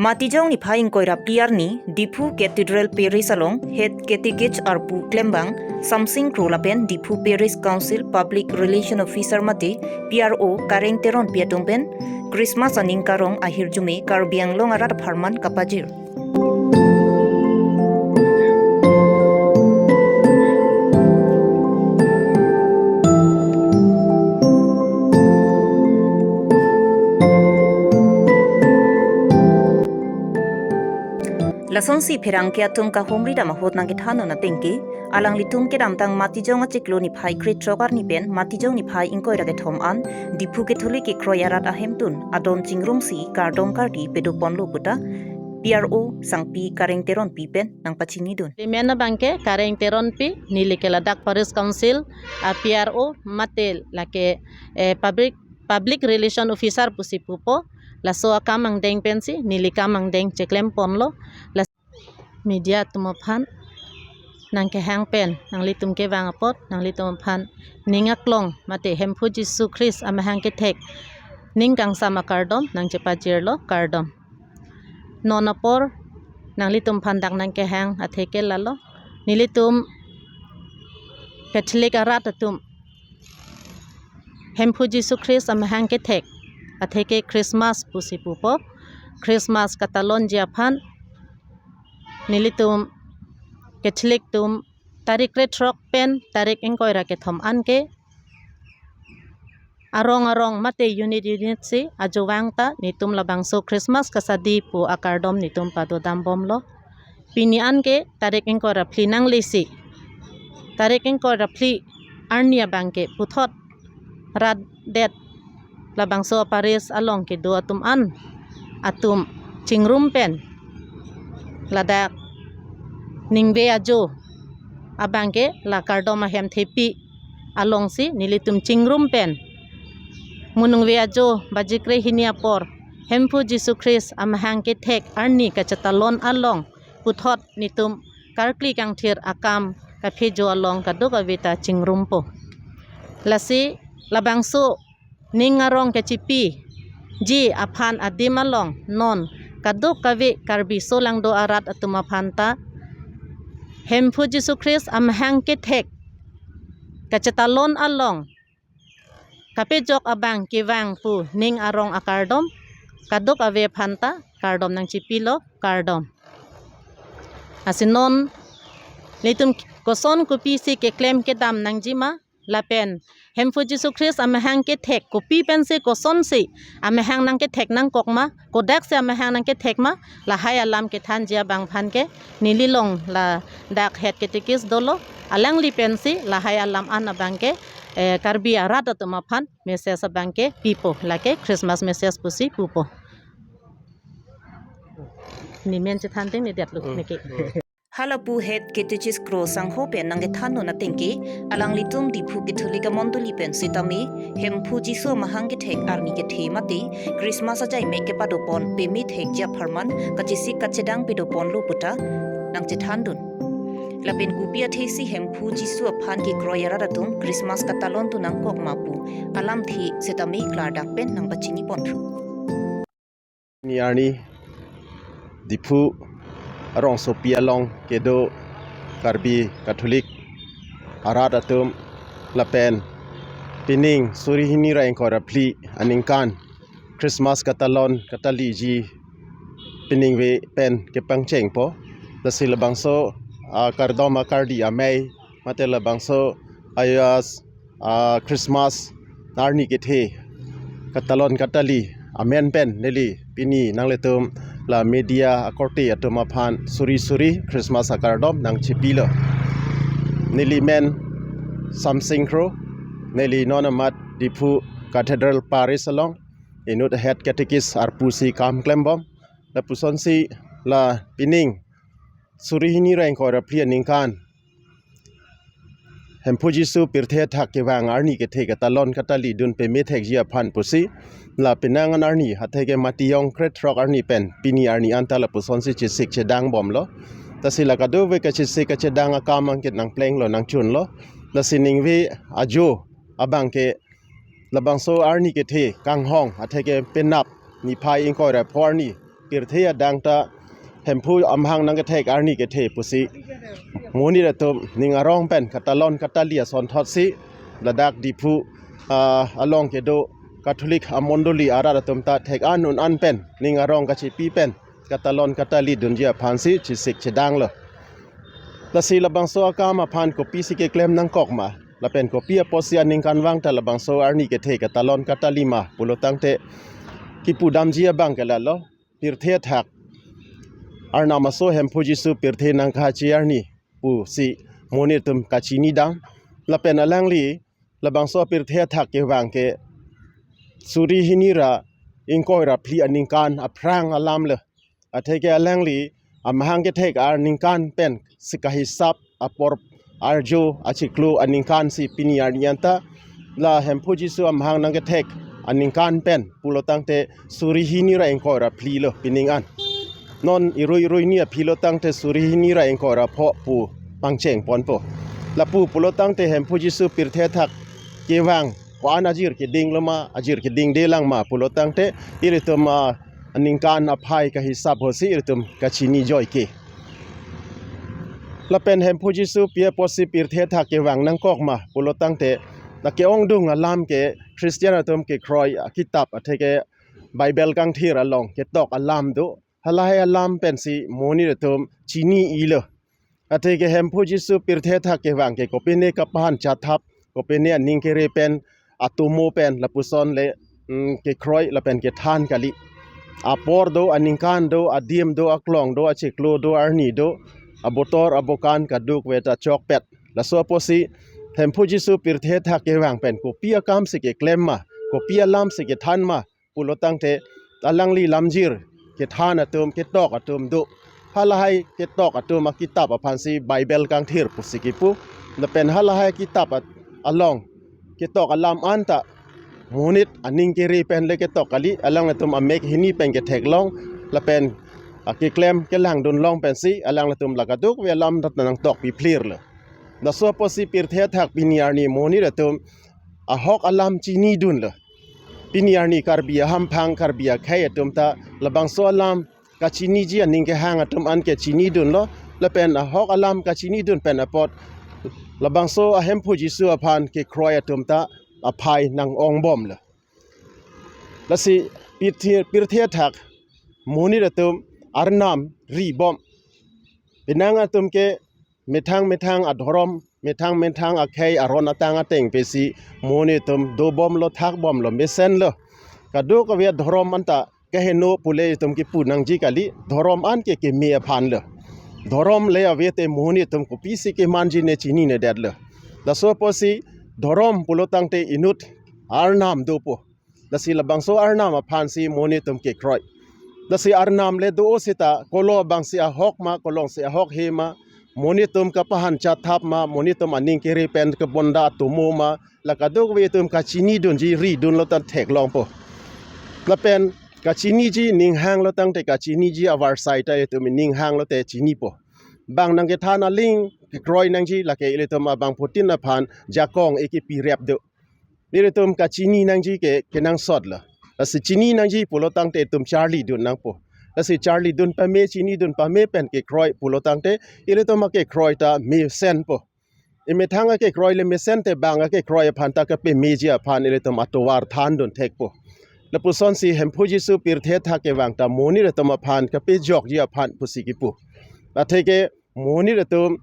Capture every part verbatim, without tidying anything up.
Matijong niphai ingkoi ra phli arni, Diphu Cathedral Parish along Head Catechist arpu klembang Samsing Kro lapen Diphu Parish Council Public Relation Officer mate P R O Kareng Teronpi atum pen Christmas aning karong ahirjume Karbi Anglong arat apharman kapajir. Lasonsi pherangke atum kahumri dam ahut nangkethan-un atengke, alanglitum kedamtang Matijong achiklo niphai krethrok arni pen Matijong niphai ingkoi ra kethom an Diphu Catholic kekroi arat ahemtun adon chingrumsi kardom kardi pedoponlo puta P R O Sangpi Kareng Teronpi pen nangpachinidun. Limen abangke Kareng Teronpi, neli ke ladak Parish Council a P R O mate lake, eh, public, Public Relation Officer pusi pupo. Laso akam angdeng pensi neli kam angdeng cheklemponlo. Las- media atum aphan nangkehang pen nanglitum kevang apot nanglitum aphan ning aklong mate Hemphu Jisu Christ amahang kethek ning kangsam akardom nangchepajirlo, kardom. Non apor nanglitum aphan dak nangkehang atheke lalo, nelitum Catholic arat atum Hemphu Jisu Christ amahang kethek atheke Christmas pusi pupo. Christmas katalonji aphan nelitum Catholic atum tarik krethrok pen tarik ingkoi ra kethom anke arong arong mate unit unit si ajovang ta netum labangso Christmas kasadi pu akardom netum padodambomlo. Pini anke tarik ingkoi ra phli nanglesi, tarik ingkoi ra phli arni abangke puthot rat det labangso a-parish along kedo atum an atum chingrum pen ladak ningve ajo abangke la kardom ahem thepi alongsi nelitum chingrum pen mo ningve ajo baji krehini apor Hemphu Jisu Christ amahang kethek arni kachetalon along puthot netum karkli kangthir akam kaphejo along kadokave ta chingrumpo. Lasi labangso ning arong kachepiji aphan adim along non kadokave Karbi solangdo arat atum aphan ta Hemphu Jisu Christ amahang kethek kachetalon along kapejok abang kevang pu ning arong akardom kadokave aphan ta kardom nangchepilo, kardom. Lasi non netum koson kopisi keklem kedam nangjima lapen Hemphu Jisu Christ amahang kethek kopi pensi kosonsi amahang nangkethek nangkokma, kodaksi amahang nangkethekma, lahai alam kethanji abang aphan ke neli along ladak Head Catechist dolo, alangli pensi lahai alam an abangke, eh, Karbi arat atum aphan message abangke pipo, lake Christmas message pusi pupo. Nemen chethan teng ne diatlo. Hmm. Neke. Halapu Head Catechist Kro Sangho pen nangkethan-un atengke, alanglitum Diphu Catholic amondoli pen sitame Hemphu Jisu amahang kethek arni kethe mate Christmas ajai me kepadopon pemethekji apharman kachesik kachedang pedoponlo puta nangchethandun. Lapen kopi athesi Hemphu Jisu aphan kekroi arat atum Christmas katalonthu nangkokma pu alamthe sitame klardak pen nangpachiniponthu. Pini arni Diphu arongsopi along kedo Karbi Catholic arat atum lapen pining suri hini ra ingkoi ra phli aningkan Christmas katalon kataliji piningve pen kepangchengpo. Lasi labangso, ah, kardom akardi amei mate labangso ayas, ah, Christmas arni kethe katalon katali amen pen neli pini nanglitum la media akorte atum aphan suri suri Christmas akardom nangchepilo. Neli men Samsing Kro, neli non amat Diphu Cathedral Parish along inut Head Catechist arpu si kam klembom. Lapusonsi la pining suri hini ra ingkoi ra phli aningkan Hemphu Jisu pirthe athak kevang arni kethe katalon katalidun pemethekji aphan pusi la penang an arni atheke Matijong krethrok arni pen pini arni anta lapusonsi chesik chedangbomlo. Lasi la kadokave kachesik kachedang akam angkit nangplenglo nangchunlo. Lasi ningve ajo abangke labangso arni kethe kanghong atheke penap niphai ingkoi ra pho arni pirthe adang ta Hemphu amahang nangkethek arni kethe pusi monit atum ning arong pen katalon katali asonthotsi ladak Diphu, ah, along kedo Catholic amondoli arat atum ta thek-an un-an pen ning arong kachipi pen katalon katali dunji aphansi chisik chedanglo. Lasi labangso akam aphan kopisi keklem nangkok ma, lapen kopi apotsi aningkanvang ta labangso arni kethe katalon katali ma pulo tangte kipudamji abang ke lalo, pirthe athak Arnam aso Hemphu Jisu pirthe nangkahachi arni pusi monit atum kachinidam. Lapen alangli labangso pirthe athak kevang ke suri hini ra ingkoi ra phli aningkan aphrang alam le. Atheke alangli amahang kethek aningkan pen sika hisap apor arjo achiklo aningkansi pini arni anta la Hemphu Jisu amahang nangkethek aningkan pen pulo tangte suri hini ra ingkoi ra phli lo pining an. Non irui irui ni aphi lo tangte suri hini ra ingkoi ra pho pu pangcheng ponpo. Lapu pulo tangte Hemphu Jisu pirthe athak kevang ko-an ajir keding lo ma, ajir kedingde lang ma pulo tangte ilitum, ah, aningkan aphai kahisap hosi ilitum kachini joike. Lapen Hemphu Jisu pi apotsi pirthe athak kevang nangkok ma pulo tangte lake ongdung alam ke Christian atum kekroi akitap atheke Bible kangthir along ketok alam do. Halahai alam pensi monit atum chini-ilo. Atheke Hemphu Jisu pirthe athak kevang ke kopine kapahan chathap, kopine aning kere pen atomo pen lapuson le, mm, kekroi lapen kethan kali. Apor do, aningkan do, adim do, aklong do, achiklo do, arni do, abotor abokan kadokave ta chokpet. Laso apotsi Hemphu Jisu pirthe athak kevang pen kopi akamsi keklem ma, kopi alamsi kethan ma pulo tangte alangli lamjir kethan atum, ketok atum do. Halahai ketok atum akitap aphansi Bible kangthir pusi kipu. Lapen halahai kitap at-, along ketok alam anta monit aning kere pen le ketok kali, alanglitum amek hini pen ketheklong lapen akeklem kelangdunlong pensi alanglitum la kadokave alam ta nangtokpi phlir lo. Laso apotsi pirthe athak pini arni monit atum ahok alam chinidunlo. Pini arni Karbi ahamphang, Karbi akhei atum ta labangso alam kachiniji aning kehang atum an ke chinidunlo, lapen ahok alam kachinidun pen apot labangso aHemphu Jisu aphan kekroi atum ta aphai nang-ongbomlo. Lasi pirthe, pirthe athak monit atum Arnam ribom. Penang atum ke methang methang adhorom, methang methang akhei aron atang ateng pesi monit atum dobomlo, thakbomlo, mesenlo. Kadokave adhorom anta kaheno pule itum kipu nangji kali, dhorom an ke keme aphan lo. Dhorom le ave te monit atum kopisi kemanji ne chininedetlo. Laso apotsi dhorom pulo tangte inut Arnam dopo. Lasi labangso Arnam aphansi monit atum kekroi. Lasi Arnam le do seta kolo abangsi ahok ma, kolongsi ahok he ma, monit atum kapahan chathap ma, monit atum aning kere pen kebonda atomo ma, la kadokave itum kachinidunji ridunlo tang theklongpo. Lapen kachiniji ninghanglo tangte kachiniji avarsai ta itum ninghanglo te chinipo. Bang nangkethan aling kekroi nangji lake ilitum abangphutin aphan jakong ekipi rep do. Ilitum kachini nangji ke kenangsotlo. Lasi chini nangji pulo tangte itum charlidun nangpo. Lasi charlidun pame, chinidun pame pen kekroi pulo tangte ilitum akekroi ta mesenpo. Emethang akekroi le mesen te bang akekroi aphan ta kapemeji aphan ilitum atovar thandun thekpo. Lapusonsi Hemphu Jisu pirthe athak kevang ta monit atum aphan kapejokji aphan pusi kipu. Atheke monit atum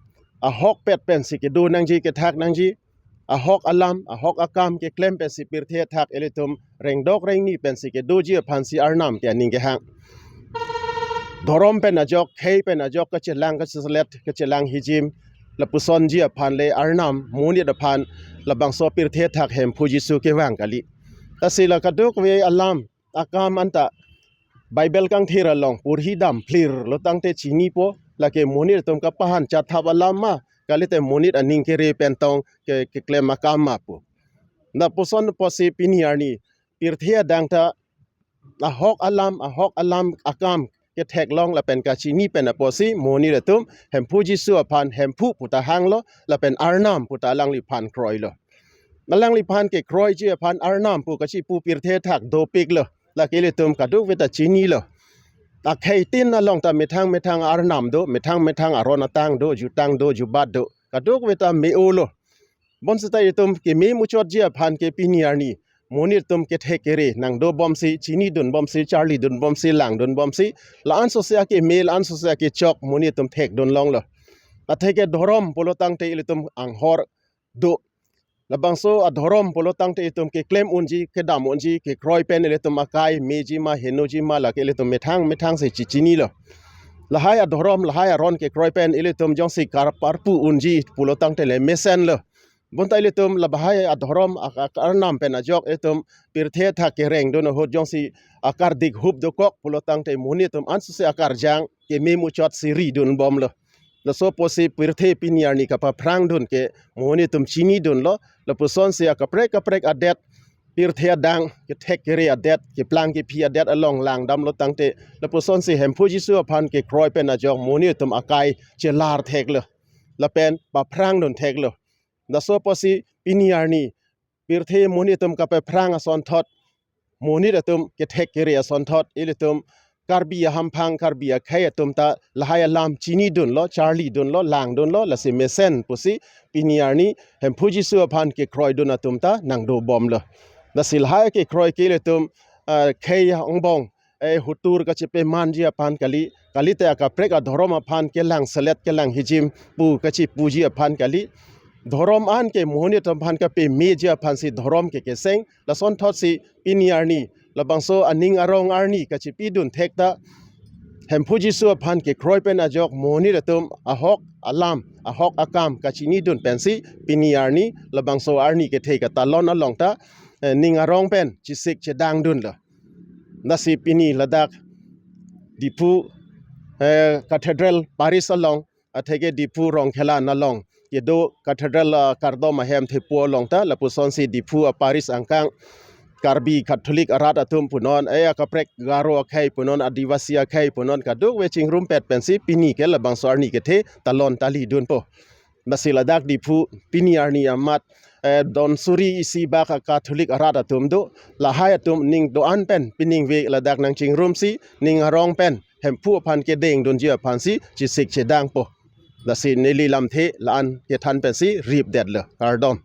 ahokpet pensi kedo nangji, kethak nangji, ahok alam, ahok akam keklem pensi pirthe athak ilitum rengdok rengni pensi kedoji aphansi Arnam ke aning kehang. Dhorom pen ajok, khei pen ajok, kachelang kacheselet, kachelang hijim, lapusonji aphan le Arnam monit aphan labangso pirthe athak Hemphu Jisu kevang kali. Lasi la kadokave alam akam anta Bible kangthir along porhi dam phlir lo tangte chinipo, lake monit atum kapahan chathap alam ma, kalite monit aning kere pen tong ke, keklem akam ma pu. Lapuson apotsi pini arni pirthe adang ta ahok alam, ahok alam akam ketheklong lapen kachini pen apotsi monit atum Hemphu Jisu aphan Hemphu pu ta hanglo lapen Arnam pu ta alangliphan kroilo. Alangliphan kekroiji aphan Arnam pu kachipu pirthe athak dopiklo. Lake ilitum kadokave ta chinilo. akhei tin along ta methang methang arnam do, methang methang aron atang do, jutang do, jubat do. Kadokave ta me-olo. Bonsita itum keme muchotji aphan ke pini arni monit atum kethek kere nangdobomsi, chinidunbomsi, charlidunbomsi, langdunbomsi, la-an sose akeme, la-an sose akechok monit atum thekdun longlo. Atheke dhorom pulo tangte ilitum anghor do. Labangso adhorom pulo tangte itum keklem unji, kedam unji, kekroi pen ilitum akai meji ma, henoji ma, lake ilitum methang methangsi chichinilo. Lahai adhorom, lahai aron kekroi pen ilitum jongsi karparpu unji pulo tangte le mesenlo. Bonta ilitum lahai adhorom ak-, ak-, arnam pen ajok ilitum pirthe athak kerengdun ahut jongsi akardik hup dokok pulo tangte monit atum ansose akarjang keme muchotsi ridunbomlo. Laso apotsi pirthe pini arni kapaphrangdun ke monit atum chinidunlo. Lapusonsi akaprek kaprek adet, pirthe adang, kethek kere adet, keplang kephi adet along langdamlo tangte, lapusonsi Hemphu Jisu aphan kekroi pen ajok monit atum akai chelar theklo. Lapen paphrangdun theklo. Laso apotsi pini arni pirthe monit atum kapaphrang asonthot, monit atum kethek kere asonthot, ilitum Karbi ahamphang, Karbi akhei atum ta lahai alam chinidunlo, charlidunlo, langdunlo, lasi mesen pusi pini arni Hemphu Jisu aphan kekroidun atum ta nangdobomlo. Lasi lahai kekroi ke ilitum, ah, khei angbong, eh, hutur kachipemanji aphan kali, kalite akaprek adhorom aphan kelang selet kelang hijim pu kachipuji aphan kali. Dhorom an ke monit atum aphan kapemeji aphansi dhorom ke keseng, lasonthotsi pini arni labangso aning arong arni kachipidun thek ta Hemphu Jisu aphan kekroi pen ajok monit atum ahok alam, ahok akam kachinidun pensi pini arni labangso arni kethe katalon along ta, eh, ning arong pen chisik chedangdunlo. Lasi pini ladak Diphu, eh, Cathedral Parish along, atheke Diphu Rongkhelan along kedo Cathedral, ah, kardom ahem thepo along ta lapusonsi Diphu a-parish angkang Karbi Catholic arat atum punon, eh, akaprek Garo akhei punon, Adivasi akhei punon, kadokave chingrumpet pensi pini ke labangso arni kethe talon talidunpo. Lasi ladak Diphu pini arni amat, eh, don suri isi bak a-Catholic arat atum do, lahai atum ning do-an pen piningve ladak nangchingrumsi ning arong pen Hemphu aphan kedengdunji aphansi chisik chedangpo. Lasi neli lamthe la-an kethan pensi ripdetlo. Kardom.